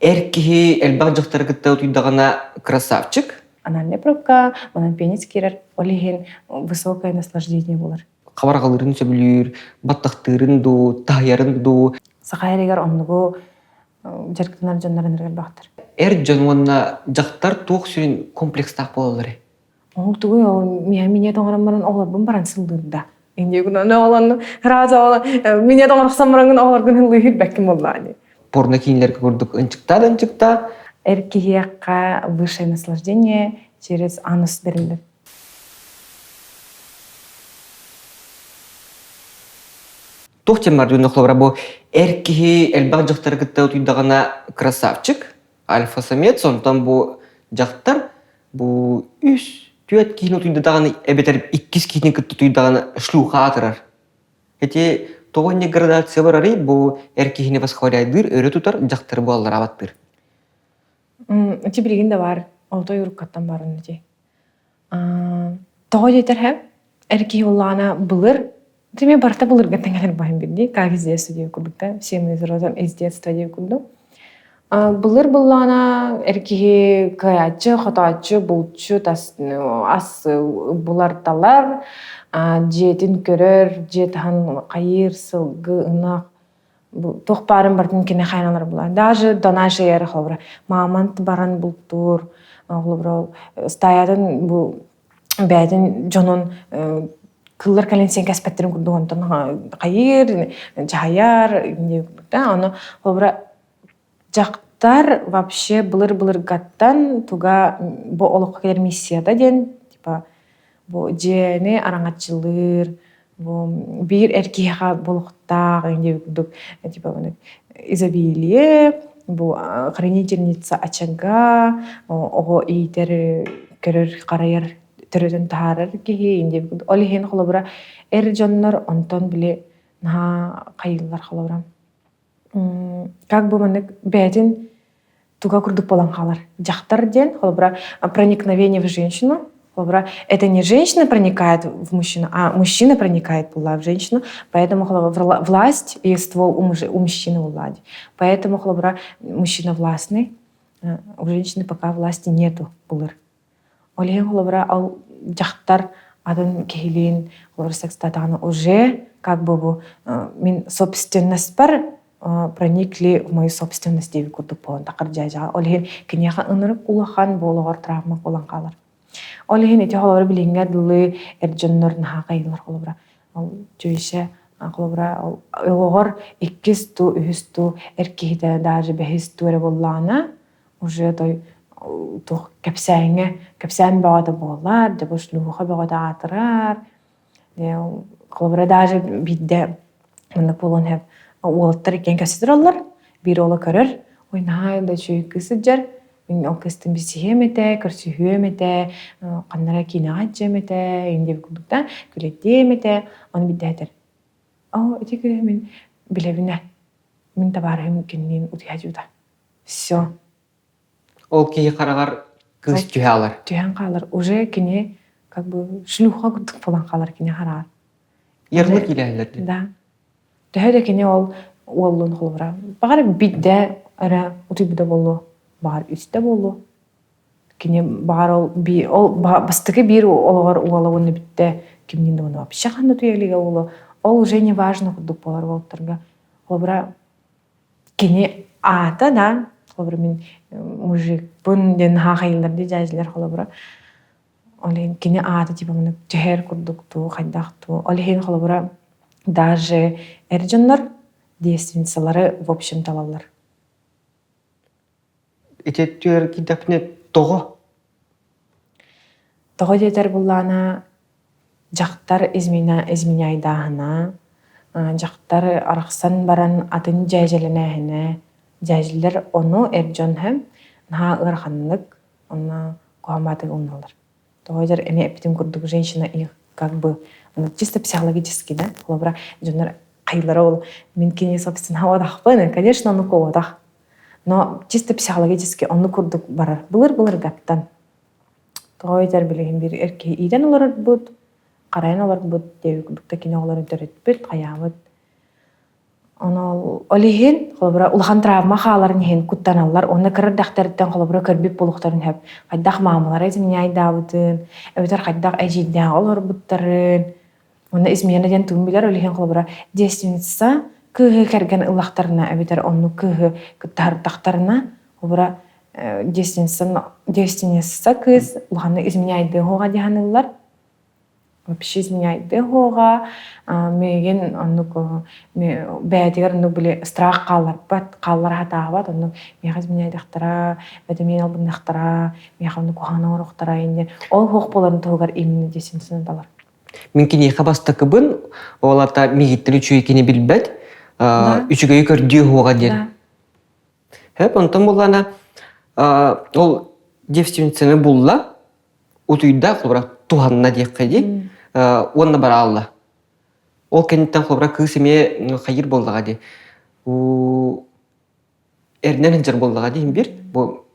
Эр киһи элбэх дьахтары кытта утуйдаҕына красавчик. Анальный пробка, онон пенис киирэр, ол иһин высокое наслаждение буолар. Хабарҕалыырын сөбүлүүр, баттахтыырын дуу, таһыйарын дуу. Саха эригэр оннугу дьарыктанар дьоннор ынырык элбэхтэр. Эр дьон уонна дьахтар туох сүрүн комплекстаах буолалларый? Ол тугуй ол миэхэ минет оҥорон баран оҕолорбун баран сыллыырда. Инде оҕолонну сразу минет оҥорохсон бараҥын оҕолоргун ыллыыр бэккин буоллаани. Порно киинлэргэ курдук ынчыктаа да ынчыктаа. Эр киһиэхэ высшее наслаждение через анус бэриллэр. Туох диэн бар холобура бу эр киһи элбэх дьахтары кытта утуйдаҕына красавчик, альфа-самец, онтон бу дьахтар бу үс, түөрт киһини утуйда даҕаны эбэтэр иккис киһини кытта утуйдаҕына шлюха аатырар. Ити тоҕо инник градация барарый бу эр киһини восхваляйдыыр, өрө тутар, дьахтары буоллараабаттыыр. Ити билигин да баар, отой уруккаттан баар ити. Тоҕо диэтэр һэ, эр киһи буоллаҕына былыр Ты мне барыта былыргыттан кэлэр баһын бирди, как из детства диэн курдук да, все мы родом из детства диэн курдук. Былыр быллаана эр киһи кыайааччы, хотооччу, булчу, тас, ас булар-талар, дьиэтин көрөр, дьиэ таһын хайыыр, сылгы, ынах, туох баарын барытын кини хайаналар була. Даже до нашей эры холобура мамонт баран бултуур, холобура стаятын бу бэйэтин дьонун кыллар кэлин сиэн кэспэттэрин курдук онтон хайыыр, дьаһайар, да, ону холобура дьахтар вообще былыр-былыргаттан туга бу олоххо кэлэр миссията диэн типа бу дьиэни араҥаччылыыр, бу биир эр киһиэхэ булуктаах диэбит курдук типа изобилие, бу хранительница очага, оҕо иитэр, көрөр, харайар, төрөтөн таһаарар киһи диэбит курдук. Ол иһин холобура эр дьоннор онтон били наһаа хайыыллар холобура как бы маннык бэйэтин туга курдук буолан хаалар. Дьахтар диэн, холобура, проникновение в женщину, холобура, это не женщина проникает в мужчину, а мужчина проникает была в женщину, поэтому холобура, власть и ствол у, муж, у мужчины владь. Поэтому холобура, мужчина властный, у женщины пока власти нету булыр. Ол иһин холобура, ол дьахтар атын киһилиин холобура секстатаҕына уже как бы бу мин собственностьпар проникли в мою собственность диэбит курдук буолан тахар дьаадьаҕа. Ол иһин киниэхэ ынырык улахан буолуҕар травма буолан хаалар. Ол иһин ити холобура билиҥҥэ дылы эр дьоннор наһаа хайыылар холобура. Ол дьүөйсэ холобура ол оҕоҕор иккис туу, үһүс туу эр киһитэ даже бэһис туу эрэ буоллаҕына уже той туох кэпсээҥҥэ кэпсээн бөҕөтө буолар, дьэ бу шлюха бөҕөтө аатырар. Холобура даже биирдэ маннык буолуон сөп уолаттар иккиэн кэпсэтэ тураллар, биир уола көрөр, ой наһаа да үчүгэй кыыс сылдьар, мин ол кыыстын билсиһиэм этэ, көрсүһүөм этэ, ханна эрэ киинэҕэ илдьиэм этэ, иҥин диэбит курдук да, күлэттиэм этэ, ону биирдэ этэр, оо ити кыыһы мин билэбин ээ, мин табаарыһым кинилиин утуйа дьуута Все. Ол киһи хараҕар кыыс түһэ алар. Түһэн хаалар. Уже кини как бы шлюха курдук буолан хаалар кини хараҕар. Ярлык илээллэр дии. Да. Төһө да кини ол уоллун холобура. Баҕар бидде эрэ утуйбута буолуо, баҕар үстэ буолуо. Кини баҕар ол би ол бастакы биир олоҕор уола уонна бүттэ кимниин да вообще ханна утуйа илигэ буолуо. Ол уже не важно курдук буолар уолаттарга. Холобура Кини аата да, холобура мин мужикпын диэн хаахайыллар дии дьээдьилэр холобура. Ол иһин кини аата типа маны түһэр курдук дуу, хайдах дуу. Ол иһин холобура даже эр дьоннор девственницалары в общем талаллар. Ити өттүгэр киирдэхпинэ тоҕо? Тоҕо диэтэр буллаана Дьахтар изменяйдааһына, дьахтар арахсан баран атын дьээдьэлэнээһинэ, дьээдьэлэр ону эр дьон һэ наһаа ыараханнык уонна куһаҕан умналлар. Тоҕо диэтэр эмиэ эппитим курдук женщина их как бы чисто психологически да холобура дьоннор хайыылара ол мин кини собственно одахпын конечно ону куотах но чисто психологически оннук курдук барар былыр-былыргаттан Тоҕо этэр билигин биир эр киһи иитэн олорорбут, харайан олорбут диэбит курдук да кини оҕолорун төрөппүт, хайаабыт. Ону ол иһин, холобура, улахан травма хааларын иһин куттаналлар уонна кыра эрдэхтэриттэн холобура көрбүт буолуохтарын сөп. Хайдах маамалара изменяйдаабытын, эбэтэр хайдах эдьиийдээх олорбуттарын. Уонна измена диэн тугун билэр, ол иһин холобура девственница кыыһы кэргэн ыллахтарына эбэтэр оннук кыыһы кыттаһардахтарына, холобура девственница, девственница кыыс улаханнык изменяйдыы уоҕа диэн саныыллар. Вообще изменяйдыы уоҕа, миигин оннук бэйэтигэр оннук били страх хаалларбат, хааллара сатаабат, оннук миэхэ изменяйдахтара, бэйэтэ миин албынныахтара, миэхэ оннук куһаҕаны оҥоруохтара иннин ол суох буоларын туһугар именно девственницаны талар. Мин киниэхэ бастакыбын, ол ата миигиттэн үчүгэй кини билбэт, үчүгэйи көрдүү уоҕа диэн. Хэп, онтон буллана ол девственницаны булла, утуйда, холобура, туһанна диэххэ дии, уонна бараалла. Ол кэнниттэн холобура кыыс эмиэ хайыр буоллаҕа дии. Эринэн сылдьар буоллаҕа дии бир. Бу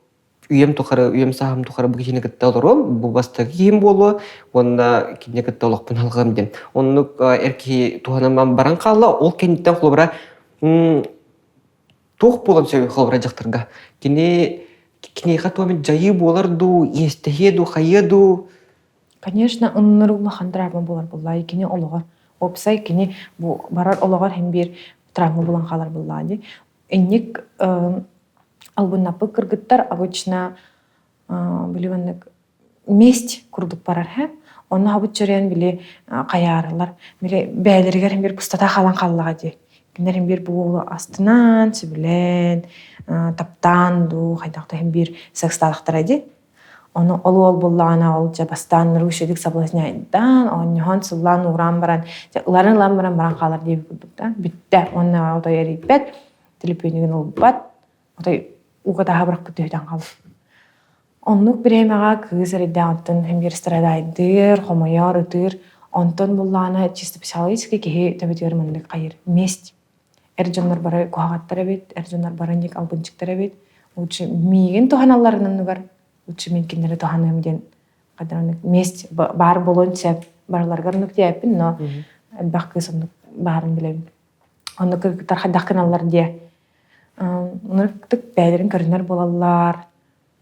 үйэм тухары, үйэм сааһым тухары бу киһини кытта олоруом, бу бастакы киһим буолуо уонна кинини кытта олохпун алҕыам диэн. Оннук эр киһи туһанан баран хаалла. Ол кэнниттэн холобура туох буолан сөбүй холобура дьахтарга? Кини киниэхэ туом дьайыы буолар дуу, иэстэһиэ дуу, хайыа дуу? Конечно, ынныр улахан травма буолар буоллаа. Кини олоҕор, уопсай кини бу барар олоҕор иһин биир травма булан хаалар буоллаа дии. Инник албыннаппыт кыргыттар обычно били маннык месть курдук барар һэ. Онно хабыт чөрөөн били хайаарылар били бээлэригэр бир пустота халан хааллаҕа дии. Кинилэр биир бу уолу астынан, сөбүлээн, таптаан дуу, хайдах да биир секстаахтара дии. Ону ол уол буллаҕына ол дьэ бастаан ныргыщыдык соблазняйдаан, оонньоһон, сыллаан уураан баран, дьэ ыларын ылан баран баран хаалар диэбит курдук да. Бүттэ. Уонна отой эрийбэт, төлөпүөнүгүн ылбат, отой ууга таһа бырахпыт түһүтэн хаалар. Оннук бириэмэҕэ кыыс эрэйдээх оттон биир страдайдыыр, хомойор, ытыыр. Онтон буллаҕына чисто психологически киһи төбөтүгэр маннык хайыр месть. Эр дьоннор бары куһаҕаттар эбит, эр дьоннор бары инник албынчыктар эбит. Лучше миигин туһаналларын оннугар, лучше мин кинилэри туһаныам диэн хайдах оннук месть баар буолуон сөп. Барыларыгар оннук диэппин, но элбэх кыыс оннук баарын билэбин. Оннук кыргыттар хайдах гыналлар диэ. Ынырыктык бэйэлэрин көрүнэр буолаллар,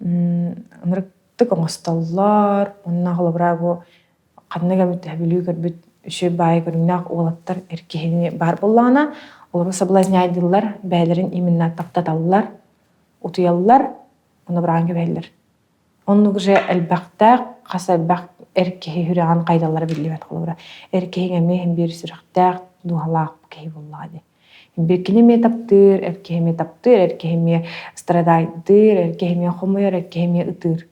ынырыктык оҥостоллор. Онно холобура бу ханнык эмит Бүлүү көрбүт үчүгэй баайы көрүҥнээх уолаттар эр киһини баар буоллаҕына, олору соблазняйдыыллар, бэйэлэрин именно таптаталлар, утуйаллар, ону быраҕан кэбиһэллэр. Оннук же элбэхтээх, хас элбэх эр киһи сүрэҕин хайдаллара биллибэт холобура. Эр киһиҥ эмиэ иһин биир сүрэхтээх, дууһалаах киһи буоллаҕа дии. Биир кини эмиэ таптыыр, эр киһи эмиэ таптыыр, эр киһи эмиэ страдайдыыр, эр киһи эмиэ хомойор, эр киһи эмиэ ытыыр.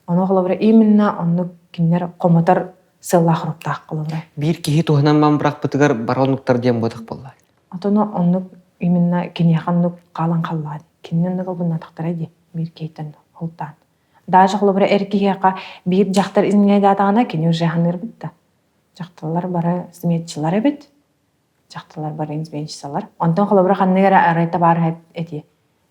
Ону холобура именно оннук кинилэр хомотор сыаллаах хоруктаах холобура. Биир киһи туһунан ман бырахпытыгар бары оннуктар диэн буотах буолла. Отону оннук именно киниэхэ оннук хаалан халлаа. Кинини оннук албыннаатахтара дии биир киһиттэн холтаан. Даже холобура эр киһиэхэ биир дьахтар изменяйдаатаҕына кини уже ханыырбыт да. Дьахталлар бары сметчилар эбит. Дьахталлар бары изменщицалар. Онтон холобура ханнык эрэ арай табаарыһа этиэ.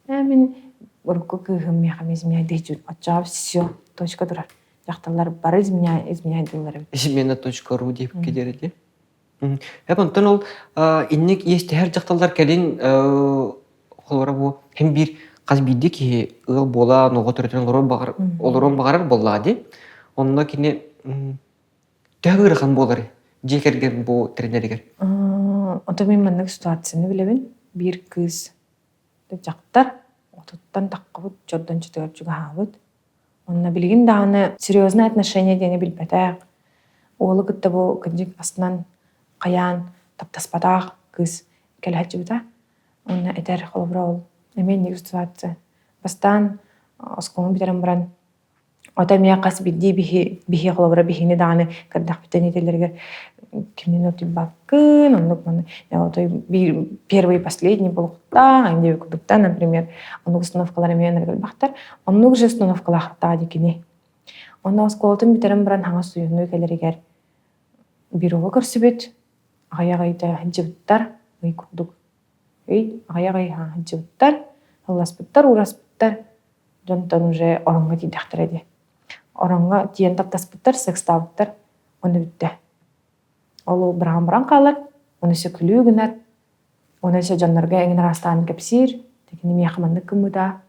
Ээ мин урукку кыыһым миэхэ изменяйдыы оччоҕо все точка турар. Дьахталлар бары изменяйдыыллар эбит. Измена точка ру диэбиккэ диэри дии. Эп онтон ол инник иэстэһэр дьахталлар кэлин холобура бу һин биир хас биирдии киһи ыал буолан оҕо төрөтөн олоруон баҕар олоруон баҕарар буоллаҕа дии. Онно кини төһө ыарахан буоларый дьиэ кэргэн бу тренеригэр? Ото мин маннык ситуацияны билэбин. Биир кыыс дьахтар отуттан таххыбыт дьордон чытыгар чугаһаабыт. Онно билигин даҕаны серьезное отношение диэни билбэтэх, уолу кытта бу кырдьык астынан хайаан таптаспатах кыыс кэлэ сылдьыбыта. Онно этэр холобура ол эмиэ инник ситуация. Бастаан оскуоланы бүтэрэн баран Ото эмиэ хас биирдии биһи биһи холобура биһини даҕаны көрдөхпүтүн этэллэригэр кимнин утуйбаккын, оннук маны отой биир первый и последний буолуохтаах, диэби курдуктан, например, оннук установкалар эмиэ ынырык элбэхтэр. Оннук же установкалаахтаах дии кини. Онно оскуолатын бүтэрэн баран хаҥас суйуннуу кэлэригэр бюроҕа көрсүбүт, аҕыйах ыйда сылдьыбыттар, ый курдук. Ый аҕыйах ый сылдьыбыттар, ылласпыттар, уураспыттар. Дьонтон уже ороҥҥо тиийдэхтэрэ дии. Ороҥҥо тиийэн таптаспыттар, секстаабыттар, ону бүттэ. Ол быраҕан баран хаалар, ону сөкүлүү гынар. Оны өссө дьоннорго эҥин араастаан кэпсиир. Кини миэхэ маннык гыммыта,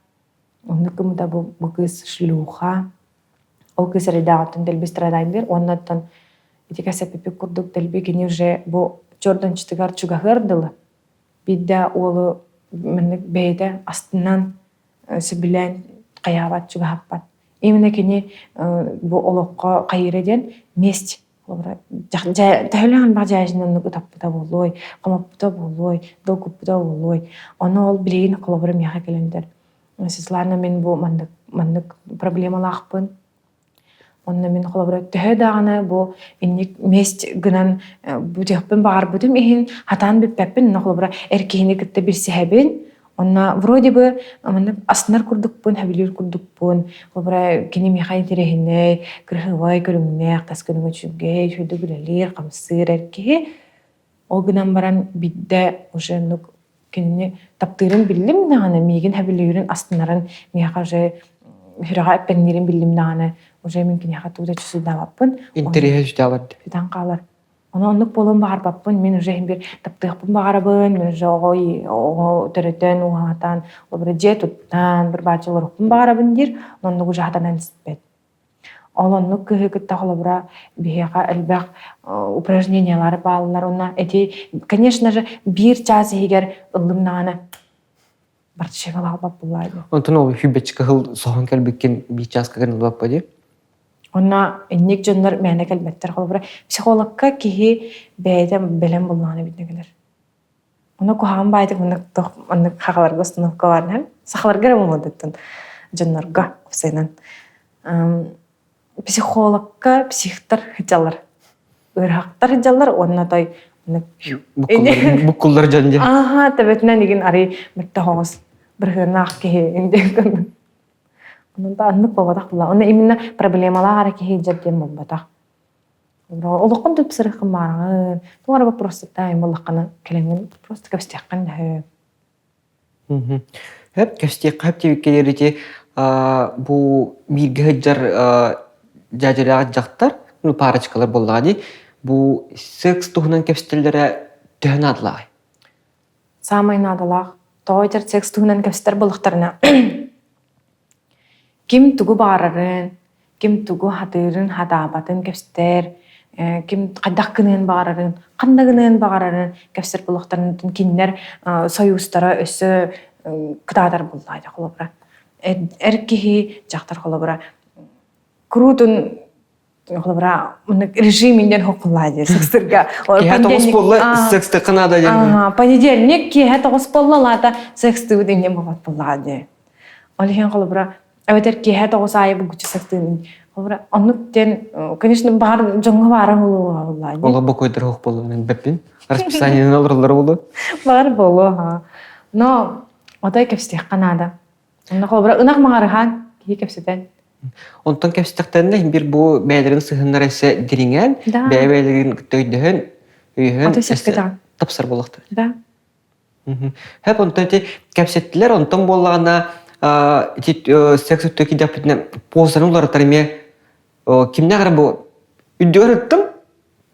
оннук гыммыта бу, бу кыыс шлюха. Ол кыыс эрэйдээҕиттэн дэлби страдайдыыр уонна оттон ити кэсэппиппит курдук дэлби кини уже бу чордончутугар чугаһыар дылы биирдэ уолу маннык бэйэтэ астынан сөбүлээн хайаабат чугаһаппат. Именно кини бу олоххо хайыыра диэн месть төһөлөөн бах дьээдьинэн ытаппыта буолуой, хомоппута буолуой, долгуппута буолуой. Ону ол билигин холобура миэхэ кэлэн Светлана мин бу маннык маннык проблемалаахпын. Онно мин холобура төһө даҕаны бу инник месть гынан бүтүөхпүн баҕарбытым иһин хатаан бүппэппин. Онно холобура эр киһини кытта билсиһэбин. Онно вроде бы маннык астынар курдукпун, сөбүлүүр курдукпун. Холобура кини миэхэ интэриэһинэй, кырыһыбай көрүҥнээх, тас көрүҥэ үчүгэй, үчүгэйдик үлэлиир, хамсыыр эр киһи. Ол гынан баран биирдэ уже оннук кинини таптыырын биллим даҕаны, миигин сөбүлүүрүн, астынарын миэхэ уже сүрэҕэ эппэҥниирин биллим даҕаны, уже мин киниэхэ тугу да чувствуйдаабаппын. Интэриэһэ сүтэ Сүтэн хаалар. Ону оннук буолуон баҕарбаппын, мин уже иһин бир таптыахпын баҕарабын, мин уже оҕо оҕо төрөтөн, уһаатан, олобура дьиэ туттан, бір бааччы олоруохпун баҕарабын диир, оннук уже хатанан испэт. Ол оннук кыһы кытта холобура биһиэхэ элбэх упражнениялары бааллар. Уонна эти, конечно же, биир чаас иһигэр ыллым даҕаны барчевалаабат буллаайбы. Онтон ол хүбэччи кыһыл соһон кэлбиккин биир чааска гын ылбаппа дии? Онно инник дьоннор мээнэ кэлбэттэр. Холобура, психологка киһи бэйэтэ бэлэм буллаҕына битне кэлэр. Ону куһаҕан баайдык маннык туох маннык хахаларга установка баар сахаларга эрэ буолуодуттан дьоннорго уопсайынан психологка психтар сылдьаллар ыарахтар сылдьаллар уонна той буккуллар дьон дьэ ааха төбөтүнэн игин арый мөттө хоҕус бырыһыаннаах киһи инде онон да аннык буолбатах була онно именно проблемалаах эрэ киһи дьэр диэн буолбатах Олоххун тупсарыаххын баараҕын, туох эрэ просто тайм буоллаххына кэлэҥҥин просто кэпсэтиэххин сөп. Хөп кэпсэтиэххэ сөп диэбиккэ диэри ити бу бииргэ сылдьар дьээдьэлээх дьахтар, ну парочкалар буоллаҕа дии, бу секс туһунан кэпсэтэллэрэ төһө наадалааҕый? Саамай наадалаах. Тоҕо этэр секс туһунан кэпсэтэр буоллахтарына Ким тугу баҕарарын, ким тугу хатыырын, хатаабатын кэпсэтэр, ким хайдах гыныан баҕарарын, ханна гыныан баҕарарын кэпсэтэр буолуохтарын кинилэр сойуустара өссө кытаатар буоллаҕа холобура. Эр киһи, дьахтар холобура куруутун холобура маннык режим инден хоккуллаа диир секстырга. Киэһэ тоҕус буолла секстыкка наада диэн. Понедельник киэһэ тоҕус буолла лаата секстыбыт иннин буолбат буоллаҕа диye. Ол иһин холобура эбэтэр киэһэ тоҕус аайы булгуччу сактыын холобура оннук диэн конечно баар дьоҥҥо баара буолуо Олох бокуойдар ох буолуо бэппин расписаниенан олороллоро буолуо баар буолуо ха но отой кэпсэтиэххэ наада онно холобура ынах маҥарыһаан киһи кэпсэтэн Онтон кэпсэтэхтэринэ биир бу бэйэлэрин сыһыннара эссе дириҥээн, бэйэ-бэйэлэрин кытта өйдөһөн, өйөһөн тапсар буолуохтара. Да. Хөп онтон ити кэпсэттилэр, онтон буоллаҕына ити секс өттө киирдэхпитинэ позаны уларытар эмиэ кимнээх эрэ бу үрдүгэр ыттым,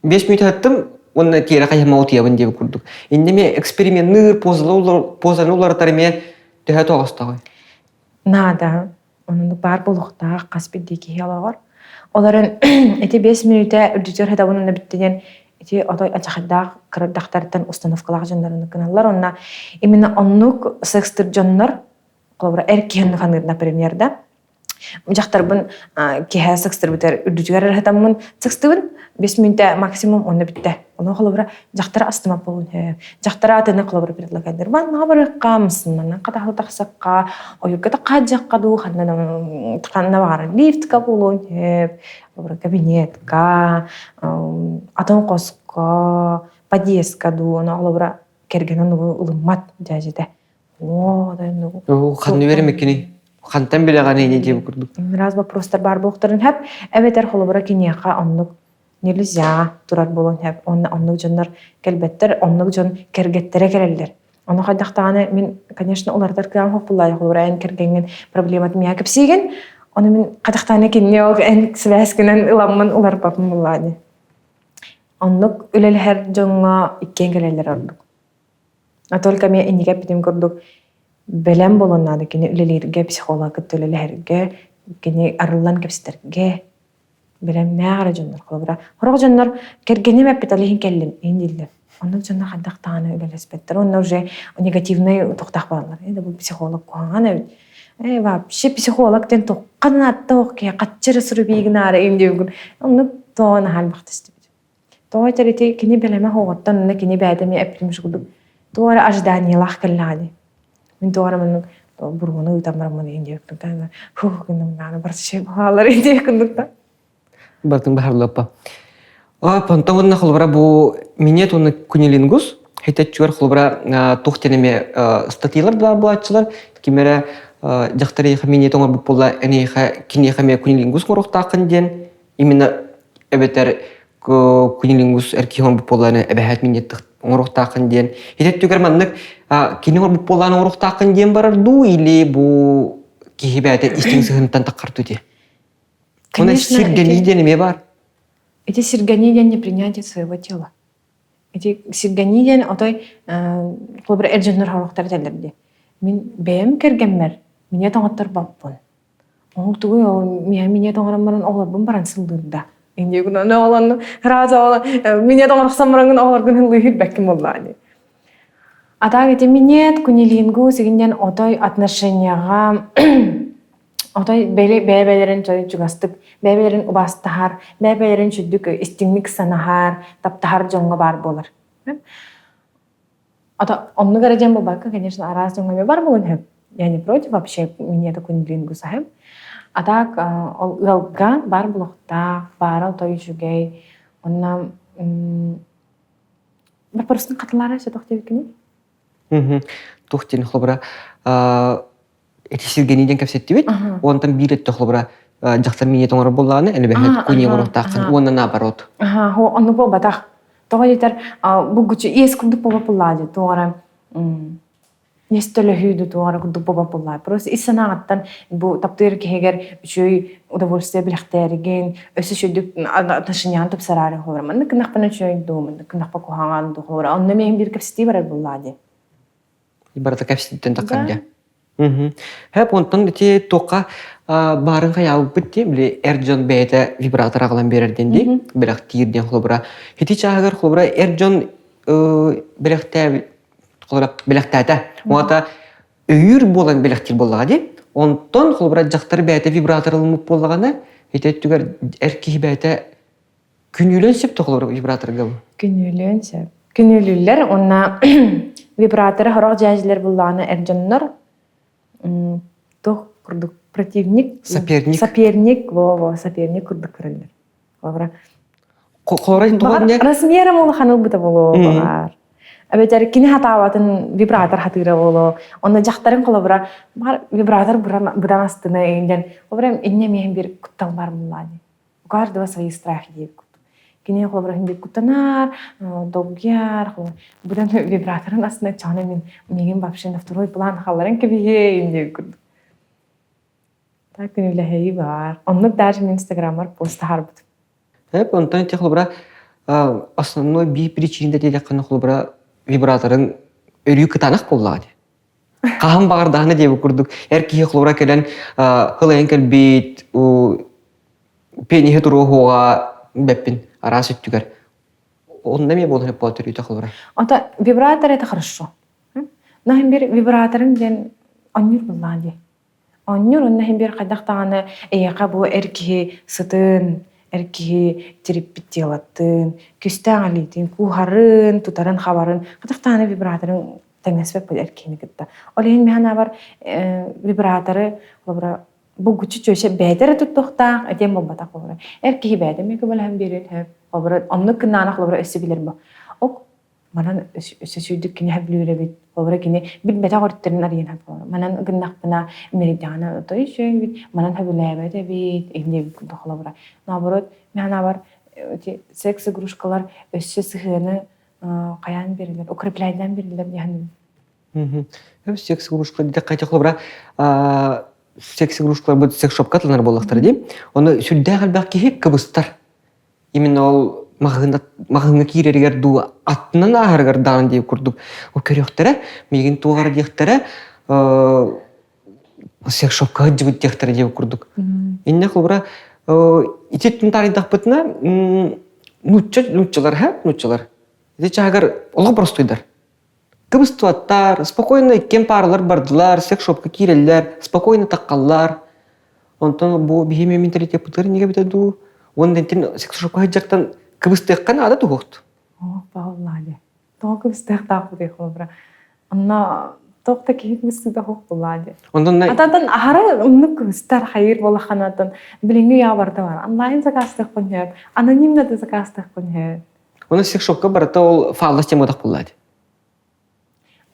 5 мүнүүтэ ыттым уонна тиэрэ хайыһыма утуйабын диэбит курдук. Иннэ эмиэ эксперименныыр позаны уларытар эмиэ төһө тоҕостоҕуй? Наада. Оннук баар буолуохтаах хас биирдии киһи олоҕор. Ол эрэн ити 5 мүнүүтэ үрдүтүгэр сытабын уонна бүттэ диэн ити отой ачахайдаах кырдахтартан установкалаах дьоннор гыналлар. Онно именно оннук секстыр дьоннор, холобура эр киһи оннук аныыр, например, да, дьахтарбын киэһэ секстырбытыгар үрдүтүгэр эрэ сытаммын секстыбын 5 мүнүүтэ максимум онно бүттэ. Ону холобура дьахтар астымап буолун сөп. Дьахтар атыны холобура предлагайдыр. Маннаҕа барыахха, массыынанан хатаһы тахсахха, ойуурга таххаадьахха дуу, ханна ханна баҕарар лифтка буолуон сөп, холобура кабинетка, атын хоско, подъездка дуу, ону холобура кэргэнин ылыммат дьээдьэтэ. Оо, Ханны беремеккини? Хантан билэҕин ини диэбит курдук. Раз вопростар баар буолуохтарын сөп. Эбэтэр холобура киниэхэ оннук нельзя турар буолуон сөп. Онно оннук дьоннор кэлбэттэр, оннук дьон кэргэттэрэ кэлэллэр. Ону хайдахтаҕына мин, конечно, уларытар кыаҕым суох буоллаҕа холобура эн кэргэҥҥин проблематын миэхэ кэпсиигин, ону мин хайдахтаҕына кинини ол эн связкынан ыламмын уларыппаппын буоллаҕа дии. Оннук үлэлэһэр дьоҥҥо иккиэн кэлэллэр ордук. А только мен инниге эппитим курдук бэлэм буолуон наада кини үлэлииргэ, психолог кытта үлэлэһэргэ, кини арыллан кэпсэтэргэ бэлэмнээх эрэ дьоннор холобура. Сорох дьоннор кэргэним эппит ол иһин кэллим иһин дииллэр. Оннук дьоннор хайдах даҕаны үлэлэспэттэр. Онно уже негативный тохтах бааллар. Э, да бу психолог куһаҕан эбит. Э, вообще психолог диэн тоққан аттаох киһи хаччы эрэ суруйбигинаары им диэбигин. Оннук тоҕо наһаа элбэхтэ Тоҕо этэр ити кини бэлэмэ оҕоттон онно кини бэйэтэ эмиэ эппитим курдук туох эрэ ожиданиелаах кэллэҕэ дии. Мин туох эрэ маннык бургуну ыытан бараммын иһин диэбит курдук фух гынным даҕаны барыта чэй баалар диэбит курдук да. Бартын баһарлаппа. Понтон уонна холобура бу минет уонна кунилингус хитеччүгэр холобура туох диэн эмиэ статьялар баар буолааччылар ким эрэ дьахтар эйиэхэ минет оҥорбут буолла эниэхэ киниэхэ эмиэ кунилингус оҥоруохтааххын диэн именно эбэтэр кунилингус эр киһи оҥорбут буоллаҕына эбэһээт минет оҥоруохтааххын диэн ити өттүгэр маннык кини оҥорбут буоллаҕына оҥоруохтааххын диэн барар дуу или бу киһи бэйэтэ истиҥ сыһыантан таххар дуу дии Оны сиргэнии диэн эмиэ баар. Ити сиргэнии диэн непринятие своего тела. Ити сиргэнии диэн отой холобура эр дьоннор хоруктар этэллэр дии. Мин бэйэм кэргэммэр минет оҥотторбоппун. Ол тугуй ол миэхэ минет оҥорон баран оҕолорбун баран сыллыырда. Инде гына оҕолонну сразу минет оҥорохсон бараҥын оҕолоргун ыллыы билбэккин буоллаҕа дии. А так ити минет, кунилингус игиннэн отой отношенияҕа отой бэйэ-бэйэлэрин чугастык, бэйэ-бэйэлэрин убаастаһар, бэйэ-бэйэлэрин сүрдүк истиҥник санаһар, таптаһар дьоҥҥо баар буолар. А оннук эрэ диэн буолбакка, конечно, араас дьоҥҥо эмиэ бар буолуон сөп. Я не против вообще минета кунилингус аһым. А так ол ыалга бар булуохтаах, баара отой үчүгэй. Онно Боппуруостун хатылаара өссө туох диэбиккиний? Туох диэн холобура эти сиргэни диэн кэпсэттибит. Онтон биир өттө холобура дьахтар минет оҥорор буоллаҕына, элбэһэт куни оҥоруохтааххын уонна наоборот. Оннук буолбатах. Тоҕо диэтэр булгуччу иэс курдук буолбат буоллаҕа дии. Туох эрэ Нестөлөһүү да туох эрэ курдук буолбат буоллаҕа. Просто ис санааҕыттан бу таптыыр киһигэр үчүгэй удовольствие билэхтээригин, өссө үчүгэйдик отношенияны тупсараары холобура маннык гыннахпына үчүгэй дуу, маннык гыннахпа куһаҕан дуу холобура онно эмиэ биир кэпсэтии барар буоллаҕа дии. Барыта кэпсэтииттэн таххар дии. Хэп онтон ити туохха баарын хайаабыппыт дии, били эр дьон бэйэтэ вибратор аҕалан биэрэр диэн дии, бэлэхтиир диэн холобура. Ити чааһыгар холобура эр дьон бэлэхтээбит холобура бэлэхтээтэ. Уота өйүүр буолан бэлэхтиир буоллаҕа дии. Онтон холобура дьахтар бэйэтэ вибратор ылыммыт буоллаҕына, ити өттүгэр эр киһи бэйэтэ күнүүлүөн сөп холобура вибраторга бу. Күнүүлүөн сөп. Күнүүлүүллэр уонна вибраторы сорох дьээдьилэр буллаҕына эр дьоннор туох курдук противник соперник соперник во-во соперник курдук көрөллөр. Холобура Холобура тугу размером улахан ылбыта буолуо баҕар. Эбэтэр кини хатаабатын вибратор хатыыра буолуо. Онно дьахтарын холобура баҕар вибратор быдан астына иҥдэн холобура инньэ эмиэ бир куттал бар буоллаани. У каждого свои страхи диэбит курдук. Кини холобура бир куттанар, долгуйар, быдан вибраторын астына чаҕына мин миигин вообще на второй план халларан кэбиһиэ диэбит курдук. Так күнүүлэһии баар. Оннук даже мин инстаграммар пост таһаарбытым. Эп, онтон ити холобура основной биир причина диэтэххинэ холобура вибраторын өрүү кытаанах буоллаҕа дии. Хаһан баҕардаҕына диэбит курдук эр киһи холобура кэлэн ылайан кэлбит пениһи туруоһуоҕа бэппин араас өттүгэр. Онно эмиэ буолан эппот өрүүтэ холобура. Ото вибратор это хорошо. Наһын бир вибраторым диэн онньур буллаан дии. Оонньуур уонна иһин биир хайдах даҕаны эйиэхэ бу эр киһи сытын, эр киһи тириппит дьыалатын, күстээх илиитин кууһарын, тутарын-хабарын хайдах даҕаны вибраторын тэҥнэспэт бу эр киһини кытта. Ол иһин мин санаабар вибраторы холобура булгуччу чүөчэ бэйэтэ эрэ туттуохтаах этиэн буолбатах холобура. Эр киһи бэйэтэ эмиэ көмөлөһөн биэриэн сөп. Холобура оннук гыннаҕына холобура өссө билэр бу. Ок Манан өссө сүүрдүк кини сөбүлүүр эбит. Холобура кини билбэтэх өрүттэрин арыйан холобура. Манан гыннахпына меридиана отой үчүгэй эбит, манан сөбүлээбэт эбит, инньэ эбит курдук холобура. Наоборот, мин санаабар эти секс-игрушкалар өссө сыһыаны хайаан берилэр, укрепляйдаан берилэр диэн Секс-игрушка диэтэххэ холобура секс-игрушкаларбыт секс-шопка атланар буоллахтара дии. Оны сүрдээх элбэх киһи кыбыстар. Именно ол маҕаһыыҥҥа киирэригэр дуу аттынан ааһарыгар даҕаны диэбит курдук көрүөхтэрэ, миигин туох эрэ диэхтэрэ, секс-шопка сылдьыбыт диэхтэрэ диэбит курдук. Иннэ холобура ити өттүн таарыйдахпытына нуучча нууччалар һэ нууччалар ити чааһыгар олох боростуйдар. Кыбыстыбаттар, спокойно иккиэн пааралар бардылар, секс-шопка киирэллэр, спокойно таххаллар. Онтон бу биһи менталитеппытыгар иннигэ эбитэ дуу? Уонна итин секс-шопка сылдьартан кыбыстыахха наада туһуохт. Оо, пааллаали. Тоҕо кыбыстыахтаахпытый холобура? Онно туох да киһи кыбыстыыта суох буоллаа дии. Онтон Ататан аһара оннук кыбыстар хайыыр буоллаххына билиҥҥи үйэҕэ барыта бар. Онлайн заказтыахпын сөп, анонимно да заказтыахпын сөп. Оны секс-шопка барыта ол фаллас тематах буоллаа дии.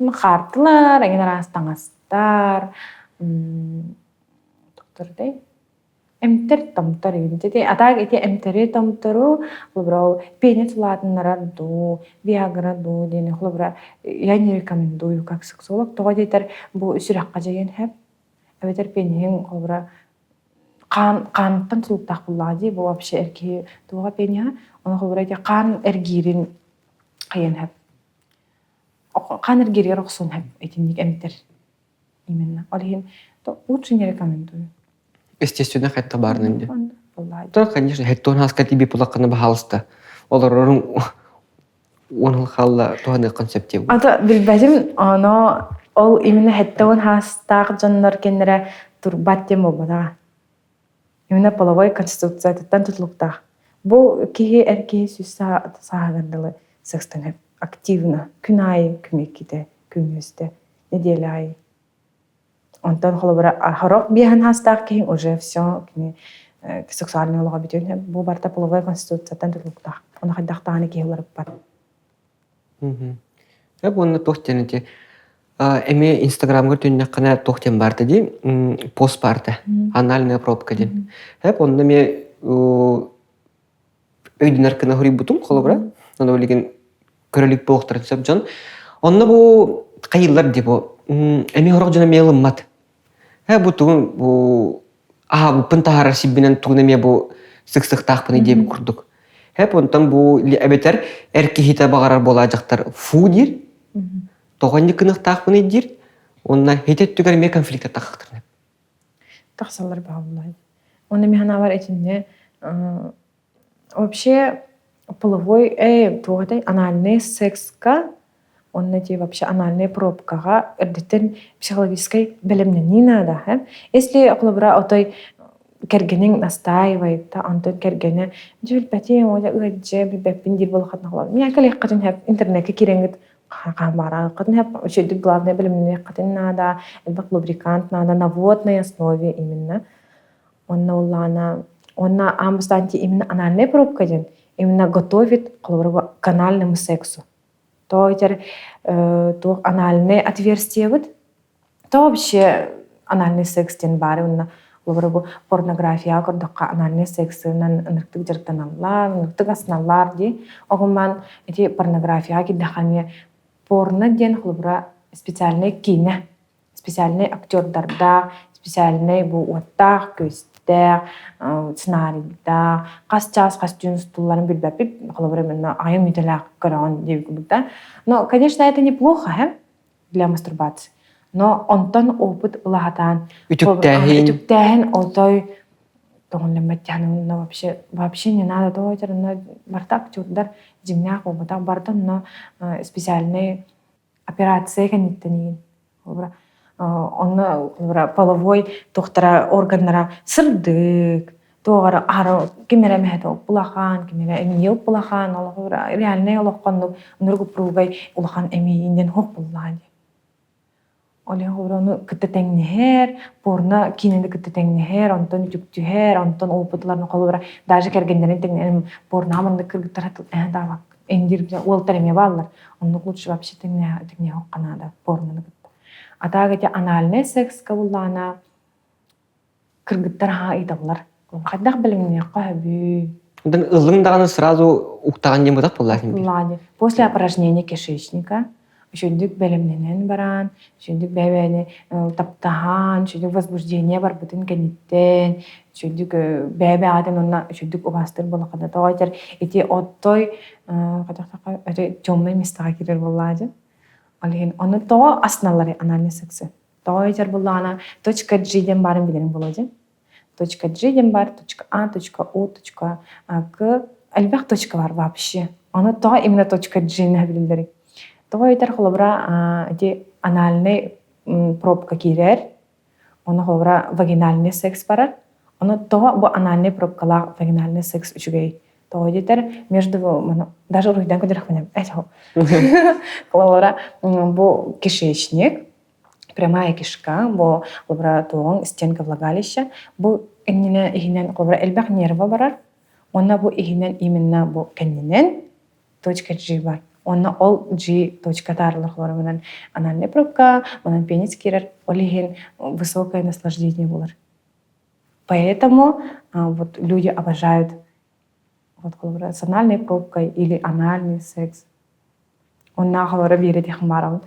Хаартылар, эҥин араас таҥастар, тохтордай Эмтэр-томтор ити а так ити эмтэри-томтору холобура ол пенис улаатыннарар дуу, виагра дуу диэни холобура я не рекомендую как сексолог. Тоҕо диэтэр бу сүрэххэ дьайыан сөп. Эбэтэр пениһиҥ холобура хаан хааныттан тутулуктаах буоллаҕа дии бу вообще эр киһи туоҕа пениһа. Ону холобура ити хаан эргиирин хайыан сөп. Хаан эргииригэр охсуон сөп итинник эмтэр. Именно. Ол иһин лучше не рекомендую. Естественно, хэтта баарынан дии. Да, конечно, хэттон хаска тиби пулакканы баһаалыста. Олорорун уон хаалла туһаныаххын сөп диэбит. Ата билбэтим, оно ол именно хэттон хаастаах дьоннор кэннэрэ турбат диэн буолбатаҕа. Именно половой конституциятыттан тутулуктаах. Бу киһи эр киһи сүүс сааһыгар дылы секстан активно күн аайы күн иккитэ, күн үстэ неделя аайы. Онтон холобура хорох биэһэн хаастаах киһи уже все кини сексуальный олоҕо бүтүн бу барыта половой конституцияттан тутулуктаах. Ону хайдах даҕаны киһи уларыппат. Эп уонна туох диэн ити эмиэ Инстаграмҥа түннэххинэ туох диэн баарта дии пост баарта анальная пробка диэн. Эп онно эмиэ өйдөнөр гына хоруйбутум холобура ону билигин көрөлүк буолуохтарын сөп дьон онно бу хайыыллар дии бу эмиэ сорох дьон эмиэ ылыммат э бу тугун бу аһаабыппын таһаарар сирбинэн тугун эмиэ бу сыксыктаахпыный диэбит курдук эп онтон бу эбэтэр эр киһитэ баҕарар буолаа дьахтар фу диир тоҕо инник гыныахтаахпыный диир уонна ити өттүгэр эмиэ конфликтар таххахтарына Тахсаллар баҕаллар. Уонна мин санаабар итиннэ вообще половой туох этэй анальный секска уонна ити вообще анальный пробкаҕа эрдэттэн психологическай бэлэмнэнии наада э. Если холобура отой кэргэниҥ настаивает да онтон кэргэнэ дьэ билбэтим оля ыалдьа билбэппин диир буоллаххытына холобура миэхэ кэлиэххитин сөп интернеккэ киирэҥҥит хаамаарааҕыххытын сөп үчүгэйдик главное бэлэмнэниэххитин наада элбэх лубрикант наада на водной основе именно Онно улаана уонна аан бастаан именно анальная пробка диэн именно готовит холобура к анальному сексу. То этер туох анальное отверстиебыт, то вообще анальный секс диэн баары уонна холобура бу порнографияҕа көрдөххө анальный сексынан ынырыктык дьарыктаналлар, ынырыктык асыналлар дии. Оҕуман ити порнографияҕа киирдэххэ эмиэ порно диэн холобура специальный киинэ специальнай актердардаах, специальнай бу уоттаах-күөстээх, сценарийдаах, хас чаас хас түүн устулларын билбэппит, холобура именно айым идэлээх көрөҕүн диэбит курдук да. Но, конечно, это неплохо, э, для мастурбации. Но онтон опыт ылаһатаан Үтүктээһин. Үтүктээһин отой тоҕуннаммат вообще вообще не надо того барыта актердар дьиҥнээх буолбатах барыта онно специальный операция кэнниттэн игин холобура онно холобура половой туохтара органнара сырдык туох эрэ ким эрэ эмэһэтэ улахан ким эрэ эмиийэ улахан олохура реальнай олоххоннук нургу пругай улахан эмиийинэн хоп буллаан диэн ол иһин холобура ону кытта тэҥнэһэр порно киинэни кытта тэҥнэһэр онтон үтүктүһэр онтон опытларын холобура даже кэргэннэрин тэҥнэһэр порноҕа маннык кыргыттар даабак Индир уолтар эмиэ бааллар. Оннук лучше вообще тэҥнэһиэххэ наада порнону кытта. А так эти анальный секска буллаана кыргыттар аһаа ыйталлар. Хайдах бэлэмниэххэ сөбүй? Онтон ыллыҥ даҕаны сразу уктаҕын диэн бытах буоллаатын. После опорожнения кишечника. Үчүгдүк бэлэмнэнэн баран, үчүгдүк бэйэ-бэйэни таптаһан, үчүгдүк возбуждение барбытын кэнниттэн, үчүгдүк бэйэ-бэйэҕитин уонна үчүгдүк убаастыыр буоллаххына, тоҕо этэр ити оттой темнай местаҕа киирэр буоллаҕа дьэ. Ол иһин ону тоҕо астыналларый анальный сексы? Тоҕо этэр буоллаҕына точка G диэн баарын билэриҥ буолуо дьэ. Точка G диэн бар, точка А, точка У, точка К элбэх точка бар вообще. Ону тоҕо именно точка G-ни билэллэрий? Тоҕо этэр холобура ити анальный пробка киирэр, ону холобура вагинальный секс барар. Ону тоҕо бу анальный пробкалаах вагинальный секс үчүгэй? Тоҕо диэтэр между даже уруһуйдан көрдөрөхпүнэ холобура бу кишечник прямая кишка, бу холобура туоҕуҥ стенка влагалища, бу иннинэ иһинэн холобура элбэх нерва барар, уонна бу иһинэн именно бу кэннинэн точка G бар. Уонна ол G точка таарылар холобура анальный пробка, манан пенис киирэр, ол иһин высокое наслаждение булар. Поэтому вот люди обожают вот холобура с анальной пробкой или анальный секс. Онна холобура биэрэтиэх баарабын.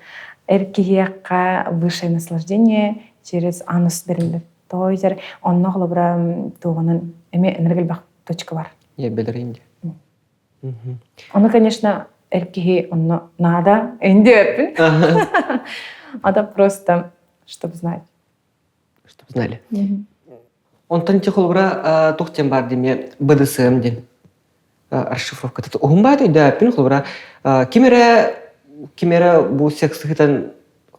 Эр киһиэхэ высшее наслаждение через анус бэриллэр. Тоҕо этэр онно холобура туоҕунан эмиэ энергия элбэх точка бар. Ебелер инди. Ону, конечно, эр киһи онно надо инди өппүн. Это просто, чтобы знать. Чтобы знали. Онтон ити холобура туох диэн баар диме БДСМ диэн расшифровката уһун баат өйдөөппүн холобура ким эрэ ким эрэ бу секс-сыһытан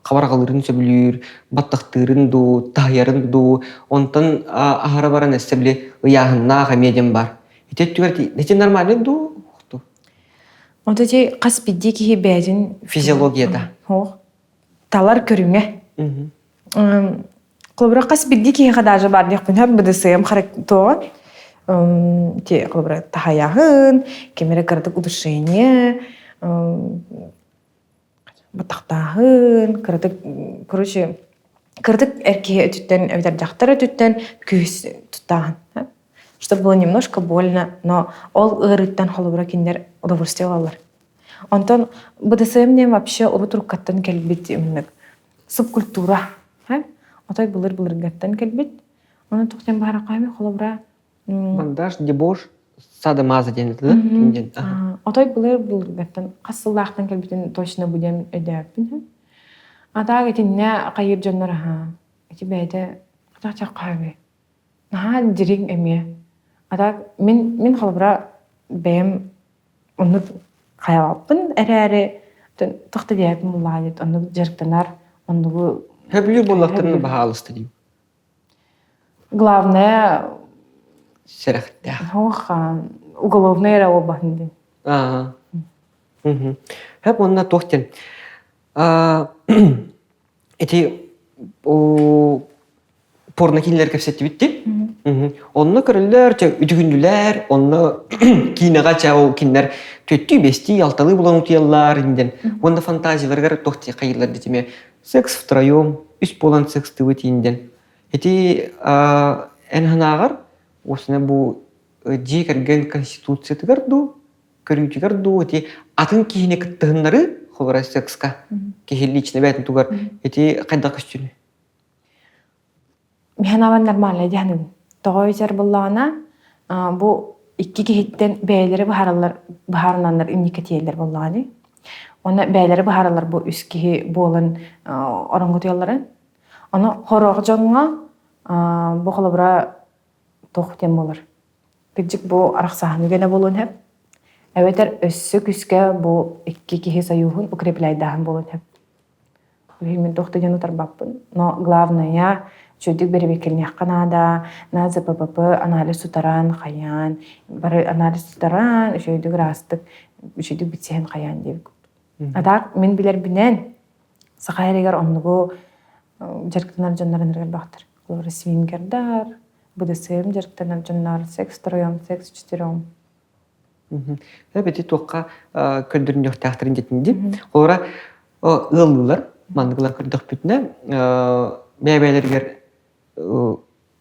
хабарҕалыырын сөбүлүүр, баттахтыырын дуу, таһыйарын дуу, онтон аһара баран өссө били ыйааһыннаах эмиэ диэн бар. Ити өттүгэр ити нормальный дуу? Вот эти хас биирдии киһи бэйэтин физиологията. Талар көрүҥэ. Холобура, хас биирдии киһиэхэ даже баар диэхпин сөп, БДСМ характоҕа ити холобура таһайаһын, ким эрэ кыратык удушение, батахтааһын, кыратык, короче, кыратык эр киһи өттүттэн эбэтэр дьахтар өттүттэн күүс туттааһын. Чтобы было немножко больно, но ол ыарыыттан холобура кинилэр удовольствие ылаллар. Онтон БДСМ диэн вообще урут уруккаттан кэлбит именно субкультура. Отой былыр-былыргаттан кэлбит. Оны туох диэн баһараххайми холобура Бандаж, дебош, сада-маза диэн это, да? Отой былыр-былыргаттан хас сыллаахтан кэлбитин точно бу диэн өйдөөппүн. А так итиннэ хайыр дьоннор аха. Ити бэйэтэ хатах Наһаа дириҥ эмиэ. А так мин мин холобура бэйэм оннук хайалааппын эрээри туох да диэбиппин буллаҕа диэт оннук дьарыктанар оннугу Хөбүлүүр буоллахтарына баһаалыста диим. Главное Сэрэхтээх. Ох, уголовный эрэ буолбатын диэн. Аа. Хөп уонна туох диэн ити порно киинэлэр кэпсэттибит дии. Онно көрөллөр, үтүгүннүлэр, онно киинэҕэ чэ ол кинилэр түөттүү, бэстии, алталыы булан утуйаллар диэн. Уонна фантазияларыгар туох хайыылар дитиме секс втроем, үс буолан секстыбыт диэн. Ити эн санааҕар осына бу дьиэ кэргэн конституциятыгар дуу, көрүүтүгэр дуу ити атын киһини кыттыһыннары холобура секска киһи лично бэйэтин тугар ити хайдах көстүүнүй? Миһэн аван нормально диһаныбын. Тоҕо өйсөр буллаҕына, бу икки киһиттэн бэйэлэри быһаараллар быһаарынаннар инникке тиийэллэр буоллаҕа дии. Уонна бэйэлэри быһаараллар бу үс киһи буолан ороҥҥутуйалларын. Ону хорох дьоҥҥо бу холобура туох диэн буолар. Кырдьык бу арахсааһын үгэнэ буолуон сөп. Эбэтэр өссө күүскэ бу икки киһи союһун укрепляйдааһын буолуон сөп. Мин туох да диэн утарбаппын. Но главное, үчүгэйдик бэрэбиэркэлэниэххэ наада. На ЗППП анализ тутаран, хайаан, бары анализ тутаран, үчүгэйдик ыраастык, үчүгэйдик билсиһэн хайаан диэбит А так мин билэрбинэн, саха эригэр оннугу дьарыктанар дьоннор ынырык элбэхтэр. Холобура, свингердар, БДСМ дьарыктанар дьоннор, секс втроем, секс вчетвером. Эбити туохха көрдөрүнүөхтээхтэрин дэтинди. Холобура, ыаллыылар манныгылар көрдөхпүтүнэ, бэйэ-бэйэлэригэр